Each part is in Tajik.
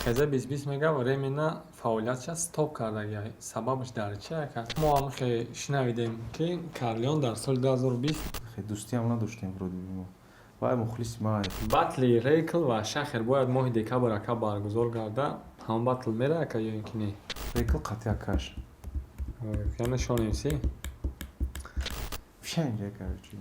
Хеза 2020 мега временно фаъолиятша стоп кардагиай. Сабабаш дар чи, ака? Мо ҳам хе шунавидем, ки Карлион дар соли 2020 Хе дӯстиам надоштем вроде бы мо. Вай мухлиси ман. Батли Рейкл ва Шахер бояд моҳи декабр, ака, баргузор гарда. Ҳамон батл мера, ака, ё ин ки не? Рейкл қатъи акаш. Яъне шонемси? Фишанҷа, короче.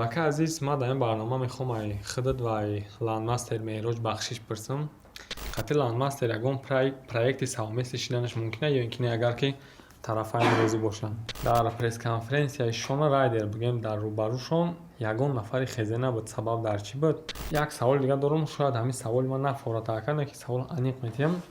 Ака азиз, ман дар ин барнома мехоҳам ай худат ва ай Ландмастер Меҳроҷ бахшиш пурсам. Қатъи Ландмастер ягон проекти совместный шиданаш мумкин ё ин ки не, агар ки тарафайн розӣ бошанд? Дар пресс-конференсияи Шона Райдер, бигӯем, дар рӯбарӯшон ягон нафари хезе набуд. Сабаб дар чӣ буд? Як саволи дигар дорам, шояд ҳамин саволи ман нафорад, ака, не ки савол аниқ метиҳам.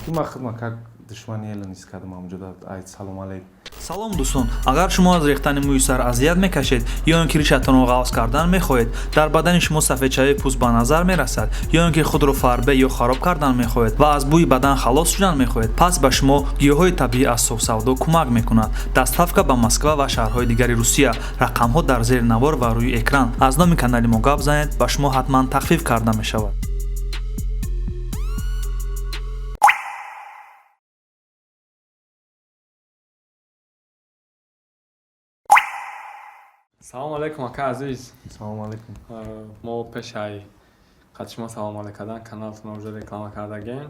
Ки ман худма как душмани Элон ҳис кардам ҳамонҷо ай салом алейк. Салом, дӯстон! Агар шумо аз рехтани мӯи сар азият мекашед ё ин ки ришатонро ғафз кардан мехоҳед, дар бадани шумо сафедшавии пӯст ба назар мерасад ё ин ки худро фарбе ё хароб кардан мехоҳед ва аз бӯи бадан халос шудан мехоҳед, пас ба шумо гиёҳҳои табиӣ аз Софсавдо кӯмак мекунад. Доставка ба Москва ва шаҳрҳои дигари Русия. Рақамҳо дар зери навор ва рӯи экран. Аз номи канали мо гап занед, ба шумо ҳатман тахфиф карда мешавад. Салому алейкум, ака азиз. Салому алейкум. Мо пешай қад шумо салом алейк кардан каналтонро уже реклама кардагем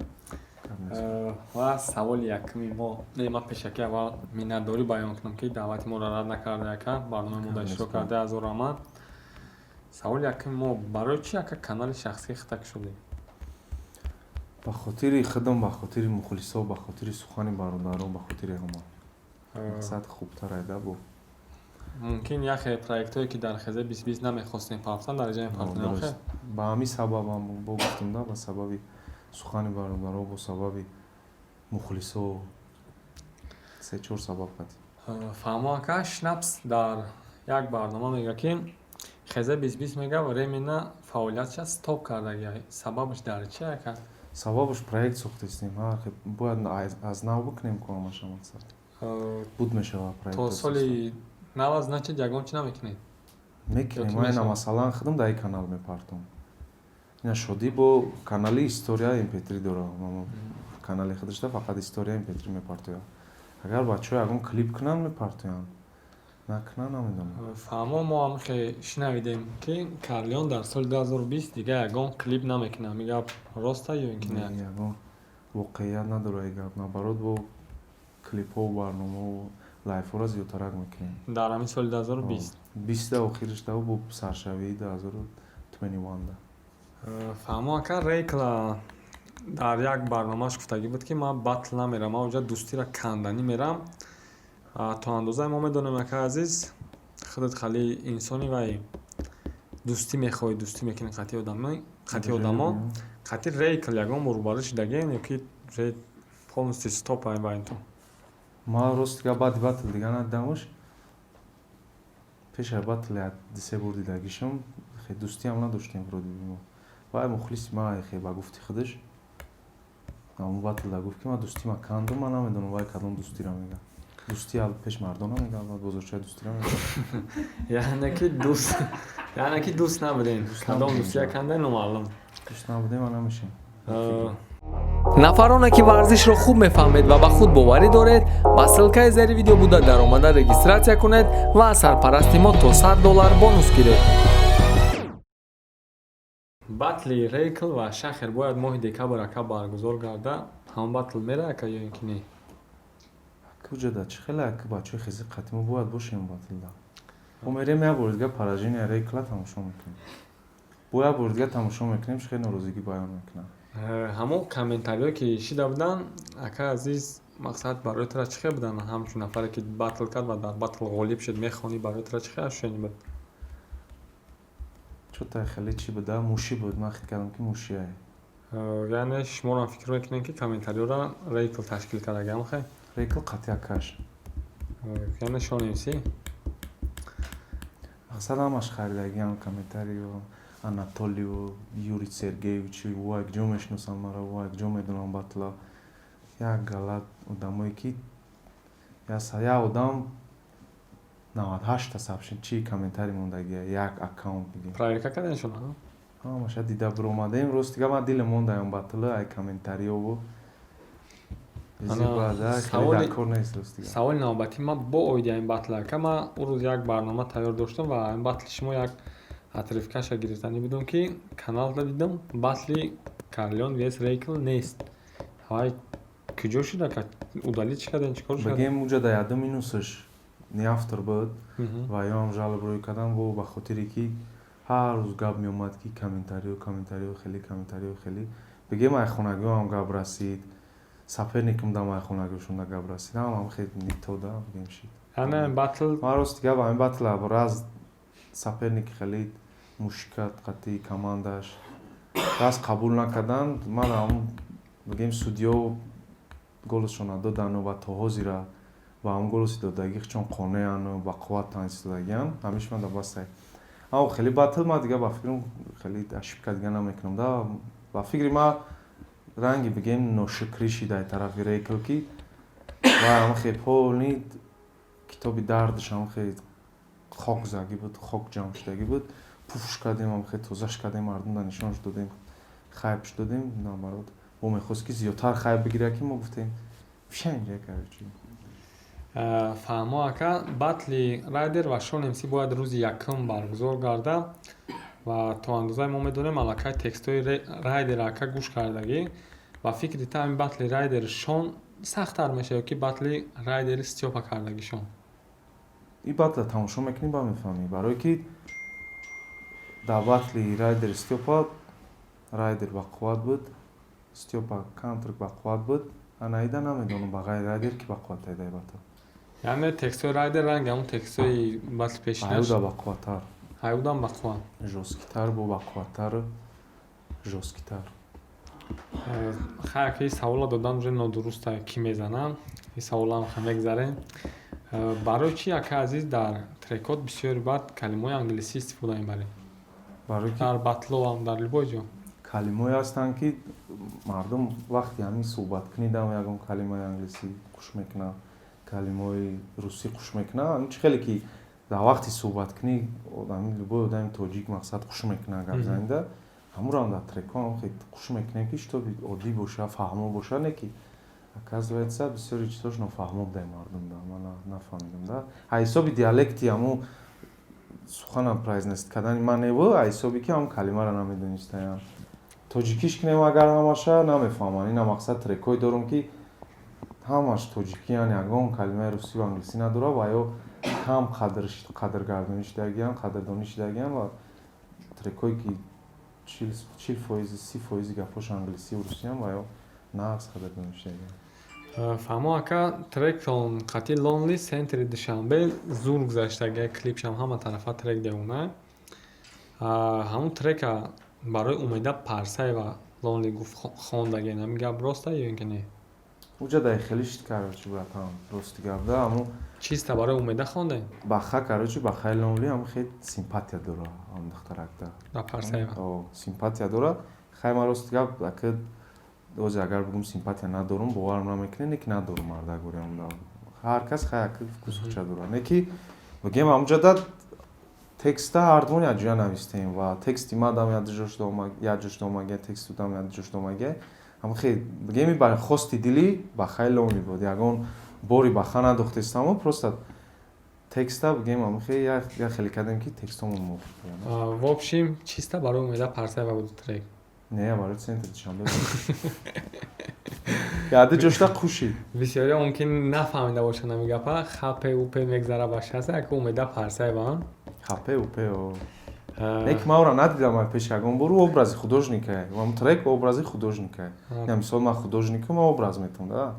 ва саволи якуми мо не, ман пешакӣ аввал миннатдорӣ баён кунам, ки даъвати моро рад накарда, ака, барномаи мо дар иштирок карда, азор раҳмат. Саволи якуми мо: барои чӣ, ака, канали шахсии худта кушодед? Ба хотири худам, ба хотири мухлисо, ба хотири сухани бародаро, ба хотири ҳама. Мақсад хубтар айда бо. Мумкин яхе проектҳое, ки дар хеза 2020 намехостем партан, дар ҷа мепартем? Ба ҳамин сабабам бо гуфтам да, ба сабаби сухани бародаро, бо сабаби мухлисо, се чор сабаб кардем. Фаҳмо, ака. Шнапс дар як барнома мега, ки хеза 2020 мега временно фаъолиятша стоп кардагиай. Сабабаш дар чи, ака? Сабабаш проект сохтестем, бояд аз нав бикунем ку ҳамаша, мақсад буд мешавад проект. То соли нав, значит, ягон чи намекунед? Мекунем. Ма масалан худам дар ин канал мепартом. Ина шодӣ бо канали история mp3 дора, канали худашда фақат история mp3 мепартояд. Агар бачаҳо ягон клип кунанд, мепартоянд, накунанд, намедонам. Фаҳмо, мо ҳам хе шунавидем, ки Карлион дар соли 2020 дигар ягон клип намекунад. Ҳамин гап роста ё ин ки не? Ягон воқеият надорад ин гап. Наоборот, бо клипҳову барномао лайфҳоро зиёдтарак мекунем. Дар ҳамин соли 2020? Биста охиришда бо саршавии 2021-да. Фаҳмо, ака. Рейкла дар як барномааш гуфтагӣ буд, ки ман батл намерам, ман оҷа дӯстиро канданӣ мерам. То андозае мо медонем, ака азиз, худат хали инсони вай дӯстӣ мехоҳӣ, дӯстӣ мекунӣ қатъи одами, қатъи одамо. Қатъи Рейкл ягон бор рӯбарӯ шидагем ё ки полностью стоп байнтон? Ман рости гап, баъди батл дига надидамаш. Пешай батл як дусе бор дидагишам. Хе дӯстиам надоштем вроде бы мо. Вай мухлиси ман, хе ба гуфти худаш ҳамон батлда гуфт, ки ман дӯстима кандум. Ман намедонам, вай кадом дӯстиро мега. Дӯстӣ пеш мардона мега, бозорчаи дӯстиро мега. Яъне ки дӯст, яъне ки дӯст набудем, кадом дӯстия канда, номаълум. Дӯст набудем ва намешем. Нафароне, ки варзишро хуб мефаҳмед ва ба худ боварӣ доред, ба ссылкаи зери видео буда даромада регистрация кунед ва аз сарпарасти мо то 100 доллар бонус гиред. Батли Рейкл ва Шахер бояд моҳи декабр, ака, баргузор гарда. Ҳамон батл мера, ака, ё ин ки не? Куҷода, чӣ хеле, ака, бачаҳои хези қатъи мо бояд бошем батлда. Мо мерем, як бори дига поражения Рейкла тамошо мекунем, бо як бори дига тамошо мекунем, чӣ хеле норозигӣ баён мекунам. Ҳамон комментариҳое, ки шида буданд, ака азиз, мақсад барои тура чӣ хел буданд? Ҳамчун нафаре, ки батл кард ва дар батл ғолиб шуд, мехонӣ, барои тура чӣ хел ощущение буд? Чота хеле чӣ буда, мушӣ буд. Ман хит кардам, ки мушиае. Яъне шуморо фикр мекунем, ки комментариҳоро Рейкл ташкил кардагиам, хе? Рейкл қатъи акаш. Яъне шонемсӣ? Мақсад ҳамаш харидагиам комментарио. Анатолию, Юрий Сергеевичи ва якҷо мешиносанд маро, ва якҷо медонам батла. Як галат одамое, ки як одам 98-та сабшин чи комментарий мондагия, як аккаунт бигем. Проверка кардем шумо? Ҳамаша дида биромадем. Рости гап, ман дилам монда ам батла ай комментариёву. Саволи навбатӣ ман бо оиди ҳамин батл, ака. Ман он рӯз як барнома тайёр доштам ва ҳамин батли шумо як отрывкаша гирифтанӣ будам, ки каналда дидам, батли Карлеон vs Рейкл нест. Ҳавай куҷо шуд, ака? Удалить кардем, чӣ кор шуд? Бигем, уҷа да яду минусаш не автор буд ва ёам жалоб рӯй кардам бо ба хотире ки ҳар рӯз гап меомад, ки комментариё, комментариё, хеле комментариё, хеле, бигем, айхонагиҳоам гап расид, соперникам дам айхонагиҳошонда гап расид, ҳамам хеле не то да, бигем, шид. Ана батл. Ман, рости гап, ҳамин батла раз соперник хеле мушкат қатъи командаш раз қабул накарданд. Ман ҳамун, бигем, судьё голосшона додану ва то ҳозира ба ҳамун голоси додагӣ чон қонеану ба қувват танистодагиан. Ҳамиш ман да басай. Аммо хеле батл ман дига, ба фикрам, хеле ошибка дига намекунам да. Ба фикри ман, ранги, бигем, ношукрӣ шида тарафи Рейкл, ки ва ҳама хеле полный китоби дардаш ҳама хеле хок загӣ буд, хок ҷамъ шудагӣ буд. Пуфш кардем, ҳама хеле тозаш кардем, мардумда нишонш додем, хайпш додем. Наоборот, ӯ мехост, ки зиёдтар хайп бигирад, ки мо гуфтем: «Фша инҷа, короче». Фаҳмо, ака. Батли Райдер ва Шон МС бояд рӯзи якум баргузор гардад ва то андозае мо медонем, аллакай текстҳои Райдер, ака, гӯш кардагӣ. Ба фикри та, ҳамин батли Райдер Шон сахттар мешавад ё ки батли Райдери Стёпа кардагӣ Шон? Ин батла тамошо мекунӣ, ба мефаҳмӣ, барое ки дар батли Райдер Стёпа Райдер бақувват буд, Стёпа контр бақувват буд. Анаида намедонам, ба ғайри Райдер ки бақувват дар батл. Яъне текстҳои Райдер ранги ҳамон текстҳои батли пешинаш? Аюда бақувваттар. Аюдам бақувват. Жёсткитар, бо бақувваттар, жёсткитар. Хай, ака, ин савола додан уже нодуруста, ки мезанам ин саволам ха мегзарем. Барои чӣ, ака азиз, дар трекот бисёри баъд калимаҳои англисӣ истифода мебарем? Барое ки Дар батлоам, дар любой ҷо. Калимаҳое ҳастанд, ки мардум вақти ҳамин суҳбаткунӣ дам ягон калимаи англисӣ қуш мекунанд, калимаҳои русӣ қуш мекунанд. Чӣ хеле ки дар вақти суҳбаткунӣ одами, любой одами тоҷик, мақсад, қуш мекунад гапзанида, ҳамуро дар трекҳо хеле қуш мекунем, ки чтобы оддӣ боша, фаҳмо боша. Не ки, оказывается, бисёри чизош нофаҳмо будаи мардумда. Ман нафаҳмидам да, ҳисоби диалекти ҳамун суханам произносить кардани ман неву, ҳисоби ки ҳамун калимаро намедонистаям. Тоҷикиш кунем агар, ҳамаша намефаҳманд. Ина, мақсад, трекҳое дорум, ки ҳамаш тоҷикиян, ягон калимаи русиву англисӣ надорад ва ё кам қадргардонӣ шудагиан, қадрдонӣ шудагиан. Ва трекҳое ки 40 фоизи, 30 фоизи гапҳош англисию русиян ва ё нағз қадрдонӣ шудагиан. Фаҳмо, ака. Тректон қатъи Лонли центри Душанбе зур гузаштага, клипшам ҳама тарафа трек девона. Ҳамун трека барои Умеда Парсаева Лонли гуфт хондаген, ҳамин гап роста ё ин ки не? Уҷа дай хеле шид, короче, братан, рости гап да, ҳамун Чиста барои Умеда хондем? Баха, короче, бахаи Лонли ҳам хеле симпатия дора ҳамун духтаракда. Да, Парсаева. Симпатия дора. Хай, ман, рости гап, ака, озе агар бигӯм симпатия надорум, боварам намекунед, не ки надорум, мардагори ҳар кас, хай, ака, вкус худша дорад. Не ки, бигем, ҳамунҷа да текста ҳардумон якҷоя навистем ва тексти мадам якҷо шуда омагия, тексти удам якҷо шуда омагия. Ҳама хел, бигем, ба хости дили бахаи Лонли буд. Ягон бори баха надохтестаму, просто текста, бигем, ҳама хел як хеле кардем, ки текстомон мувофиқ. В общем, чиста барои Умеда Парсаева буд трек? Не, барои центри Душанбе яде ҷошта қушид. Бисёриҳо мумкин нафаҳмида бошанд ҳамин гапа. Хапе упе мегзара ба шаста, яке Умеда Парсаева. Хапе упе. Не ки ман ӯро надидам ай пеш ягон бор. Ӯ образи художникае, ам трек образи художникае. Я мисол, ман художникам, ман образ метавам да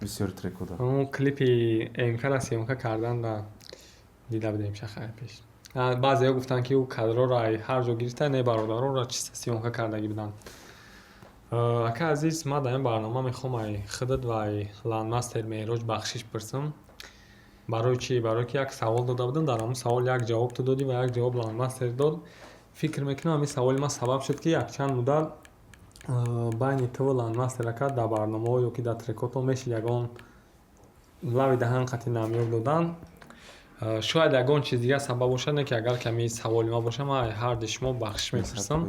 бисёри трекҳо да. Ҳамун клипи МК-ра съёмка кардан да дида будем шахай пеш. Баъзеҳо гуфтанд, ки ӯ кадрҳоро ҳар ҷо гирифта, не, бародаронро чиста съёмка кардагӣ буданд. Ака азиз, ман дар ин барнома мехоҳам ай худат ва ай Ландмастер Меҳроҷ бахшиш пурсам. Барои чӣ? Барое ки як савол дода будам, дар ҳамун савол як ҷавоб ту додӣ ва як ҷавоб Ландмастер дод. Фикр мекунам, ҳамин саволи ман сабаб шуд, ки якчанд муддат байни туву Ландмастер, ака, дар барномаҳо ё ки дар трекотон мешид ягон лави даҳан қатъи намёк додан. Шояд ягон чиз дигар сабаб бошад, не ки агар ками саволи ма боша, ман ҳарди шумо бахшиш мепурсам.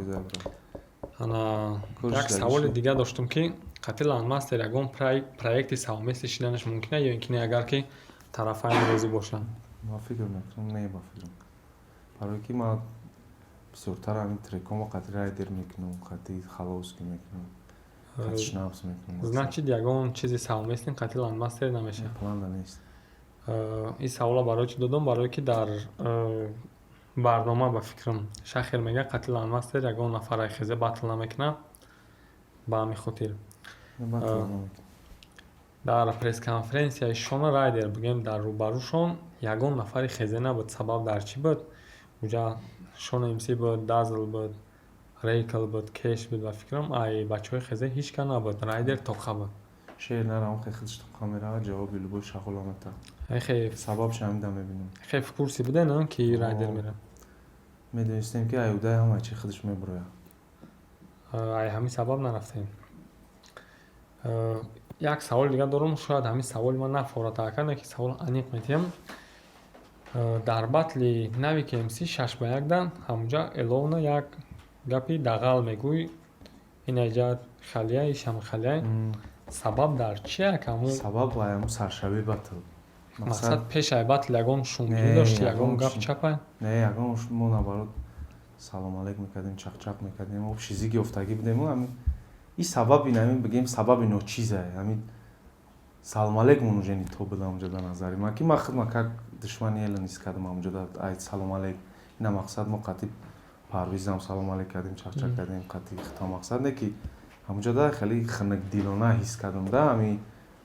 Ана, як саволи дигар доштум, ки қати Ландмастер ягон проекти совместный шиданаш мумкин ё ин ки не, агар ки тарафайн розӣ бошанд? Ман фикр мекунам, не, ба фикрам, барое ки ман бисёртар ҳамин трекҳомо қати Райдер мекунам, қати Халовский мекунам, қати Шнапс мекунам. Значит, ягон чизи совместный қати Ландмастер намешавад? Планда нест. Ин савола барои чӣ додам? Барое ки дар барнома, ба фикрам, Шахер мегӯяд, қати Ландмастер ягон нафар хезе батл намекунад, ба ҳамин хотир. Дар пресс-конференсияи Шона Райдер, бигӯем, дар рӯбарӯшон ягон нафари хезе набуд. Сабаб дар чӣ буд? Уҷа Шона МС буд, Дазл буд, Рейкл буд, Кеш буд. Ба фикрам, ай бачаҳои хезе ҳеҷ кас набуд, Райдер тоқа буд. Шеър нарам, хе худаш тоқа меравад, ҷавоби любой шағола метавад. Сабабш ҳамида мебинам. Хе в курсе буде, ки Райдер меравад? Медонистем, ки аюдаи ҳама чи худаш мебурояд. Ай ҳамин сабаб нарафтем. Як саволи дигар дорам, шояд ҳамин саволи ман нафорад ака, не ки савол аниқ метиҳам. Дар батли Навик МС 6 ба 1 да ҳамунҷа Эловна як гапи дағал мегӯй: инаҷа халия, ишам халия. Сабаб дар чи акаму? Сабаб ҳамун саршавии батл. Мақсад, пешаи батл ягон шумгирӣ дошти, ягон гап чапа? Не, ягон. Мо наоборот салом алейк мекардем, чақчақ мекардем, об шизик ёфтагӣ будем. Ҳамин и сабаб ин ҳамин, бигем, сабаби ночиза, ҳамин салом алейкмон уже не то буда ҳамунҷо. Дар назари ман, ки ман худма как душмани Элон ҳис кардам ҳамунҷо. Ай салом алейк ина мақсад, мо қатъи Парвизам салом алейк кардем, чақчақ кардем қатъи хита. Мақсад не ки ҳамунҷо да хеле хунукдилона ҳис кардам да ҳамин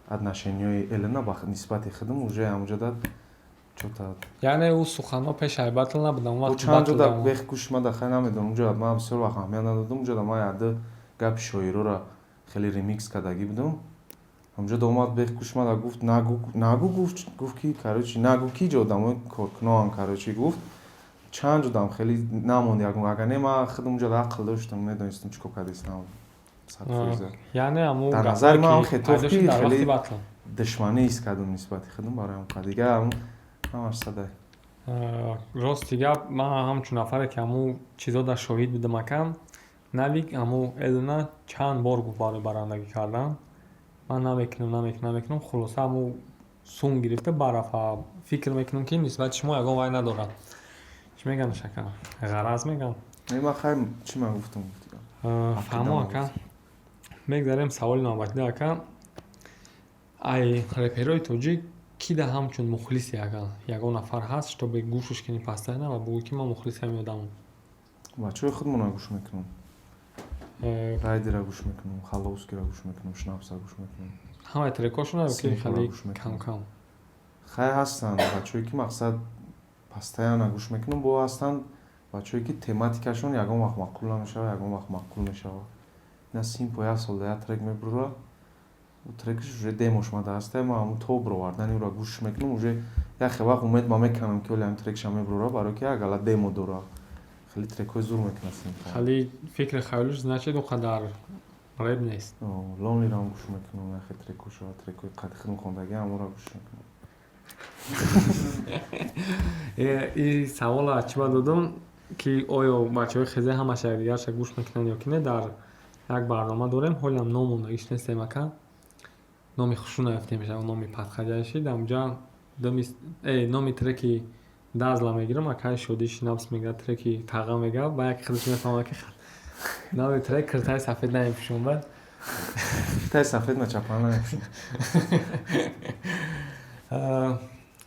отношениҳои Элена ба нисбати худам уже ҳамунҷо да чота. Яъне ӯ суханҳо пешаи батл набудам? Вақти чанд ҷо да бех гӯш ма да хай намедонам, унҷо ман бисёр вақт аҳамият надодам. Унҷо да ман яды гапи шоироро хеле ремикс кардагӣ будам. Ҳамунҷо да омад, бех гӯш ма да гуфт: нагу, нагу, гуфт ки, короче, нагу ки ҷо одамои коркуноан, короче, гуфт. Чанд ҷо дам хеле намонд ягон. Агар не, ман худам унҷо да ақл доштам, медонистам чӣ кор кардистам. Яъне ҳамун Дар назари ман хитоб ки хеле душманӣ ҳис кардам нисбати худам, барои ҳам дига ҳамаш садай. Рости гап, ман ҳамчун нафаре ки ҳамун чизо дар шоҳид будам, акам, Навик ҳамун Элона чанд бор гуфт барои барандагӣ кардан: ман намекунам, намекунам, намекунам. Хулоса, ҳамун сум гирифта барафа. Фикр мекунам, ки нисбати шумо ягон вай надорад. Чӣ мегӯянд, ака, ғараз мегӯянд. Ман хай, чӣ ман гуфтам. Фаҳмо, ака. Мегзарем саволи навбатӣ, ака. Ай реперои тоҷик ки да ҳамчун мухлисе, ака, ягон нафар ҳаст, чтобы гӯшаш кунӣ постоянно ва бугӯӣ, ки ман мухлиси ҳамин одамам? Бачаҳои худмонро гӯш мекунам. Райдера гӯш мекунам, Халовскиро гӯш мекунам, Шнапса гӯш мекунам. Ҳамаи трекошона ё ки хеле кам кам? Хай, ҳастанд бачаҳое, ки мақсад постоянно гӯш мекунам, бо ҳастанд бачаҳое, ки тематикашон ягон вақт маъқул намешавад, ягон вақт маъқул мешавад. Ина Симпо як сол як трек мебурад, трекаш уже демош омада ҳаста, ман ҳамун то бировардани ӯро гӯш мекунам. Уже як хел вақт умед ма мекунам, ки оли ҳамин трекша мебурора, барое ки як гала демо дора, хеле трекҳои зур мекунад Симпо. Хеле фикри хаёлиш, значит, он қадар реп нест. Лонлирам гӯш мекунам, яхе трекҳошо, трекҳои қади худм хондагӣ, ҳамонро гӯш мекунам. И савола чӣ ба додам, ки оё бачаҳои хезе ҳамаша якдигарша гӯш мекунанд ё ки не. Дар як барнома дорем, ҳолиам ном мондагиш нестем, ака, номи хушу наёфтем, номи подходящий. Дар онҷа номи треки Дазла мегирам, акаи Шодӣ Шинапс мегӯяд, треки Таға мегӯяд, ба як худаш мефаҳмад, ки номи трек киртаи сафед намепӯшам ба. Киртаи сафед ма чапан намепӯшам.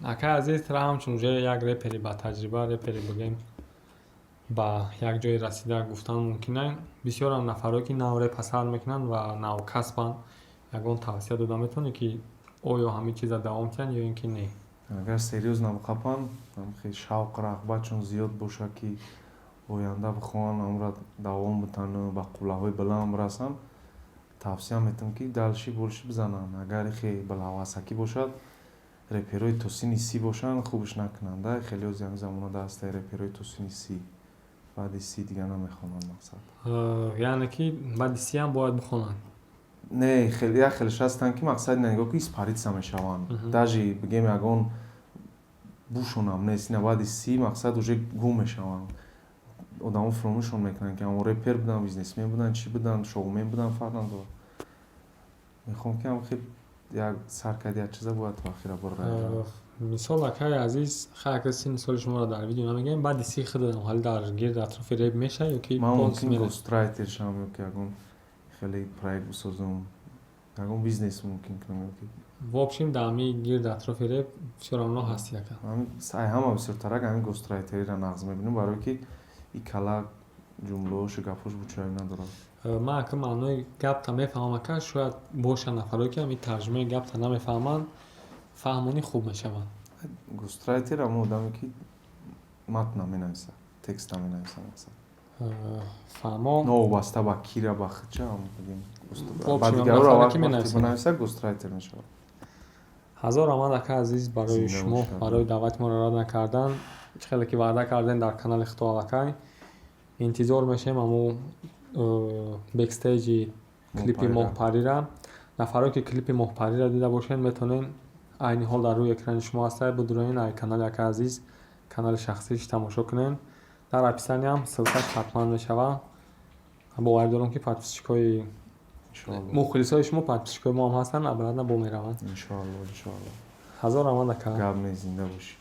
Акаи азиз, тра ҳамчун уже як репери ба таҷриба, репери, бигӯем, ба як ҷое расида гуфтан мумкин. Бисёрам нафарое, ки нав репа сар мекунанд ва навкасбанд, ягон тавсия дода метавонӣ, ки оё ҳамин чиза давом диҳанд ё ин ки не? Агар серьёзно бихапанд, шавқ, рағбатшон зиёд бошад, ки оянда бихоҳанд амра давом битану ба қуллаҳои баланд бирасанд, тавсия метавам, ки дальше больше бизананд. Агар хе балавасакӣ бошад, реперои то синни 30 бошанд, хубш накунанд. Хеле ози ҳамин замона даҳастаи реперои то синни 30, баъди 30 дига намехонанд, мақсад. Яъне ки баъди 30 ҳам бояд бихонанд? Не, як хелеш ҳастанд, ки мақсад нигоҳ ки испариться мешаванд. Даже бигем, ягон Бушонам нест. Ина баъди 30, мақсад, уже гум мешаванд одамо, фуромӯшон мекунанд, ки ҳамо репер буданд, бизнесмен буданд, чӣ буданд, шоумен буданд, фарқ надорад. Мехоҳам, ки ҳам хел як сар карди, як чиза бояд то охира бора. Мисол, акаи азиз, хай, ака, синни соли шуморо дар видео намегӯем. Баъди 30 худатон ҳали дар гирди атрофи реп мешавад ё ки? Ман мумкин гострайтер шавам ё ки ягон хеле проект бисозум, ягон бизнес мумкин кунам ё ки В общем, дар ҳамин гирди атрофи реп всё равно ҳасти, ака? Ай ҳама бисёртарак ҳамин гострайтериро нағз мебинам, барое ки и кала ҷумлаошу гапҳош бучӯяӣ надорад. Ман, ака, маънои гапта мефаҳмам, ака. Шояд бошанд нафарое, ки ҳамин тарҷумаи гапта намефаҳманд, фаҳмонӣ хуб мешаванд. Гострайтер ҳамон одаме, ки матн наменависад, текст наменависад, мақсад. Фаҳмо. Новобаста ба кира, ба хича, ба дигаро вақте бинависад, гострайтер мешавад. Ҳазор раҳмат, ака азиз, барои шумо, барои даъвати моро рад накардан. Чӣ хеле ки ваъда кардем, дар канали худо аллакай интизор мешавем ҳамун бэкстейҷи клипи Моҳпарира. Нафаре, ки клипи Моҳпарира дида бошед, метавонед, айни ҳол дар рӯи экрани шумо ҳастад, бидуроен, ай канали ака азиз, канали шахсиш тамошо кунед. Дар описаниям ссылкаш ҳатман мешавад. Боварӣ дорам, ки подписчикои мухлисои шумо подписчикои мо ҳам ҳастанд, обратно бо мераванд. Иншоалло, иншоалло. Ҳазор раҳмат, ака. Гап не, зинда бошӣ.